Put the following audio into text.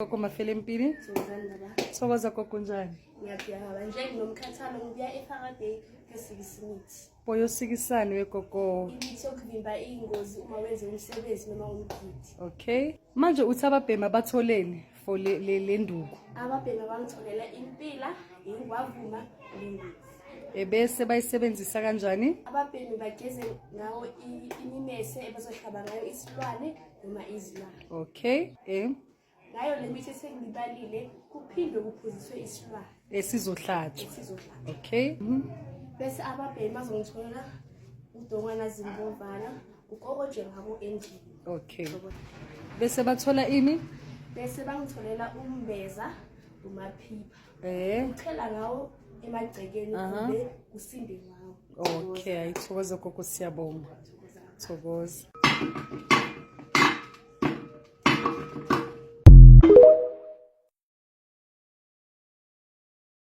Gogo Mafelempini. Thokozani baba. Thokoza gogo njani? Ngiyaphila baba. Nje nginomkhathalo ngibuya eFaraday kuyosikisa imithi. Boyosikisani wegogo. Imithi yokuvimba iy'ngozi uma wenze umsebenzi noma umgidi. Okay. Manje uthi ababhemi abatholeni for le le le nduku. Ababhemi bangitholela impila, ingwavuma nengozi. Ebese bayisebenzisa kanjani? Ababhemi bageze ngawo imimese ebazohlaba ngayo isilwane noma izilwane. Okay. Eh. Ngayo le mithi esengiyibalile kuphindwe kuphuziswe isilwane Esizohlatshwa. Esizohlatshwa. Okay. Bese ababhemi bazongitholela udongwana zimbovana kukokojwe ngabo endlini. Okay. Bese bathola ini? Bese bangitholela umbeza umaphipha. Eh. Uchela ngawo emagcekeni kube kusinde ngawo. Okay, ayithokoza gogo siyabonga. Thokoza.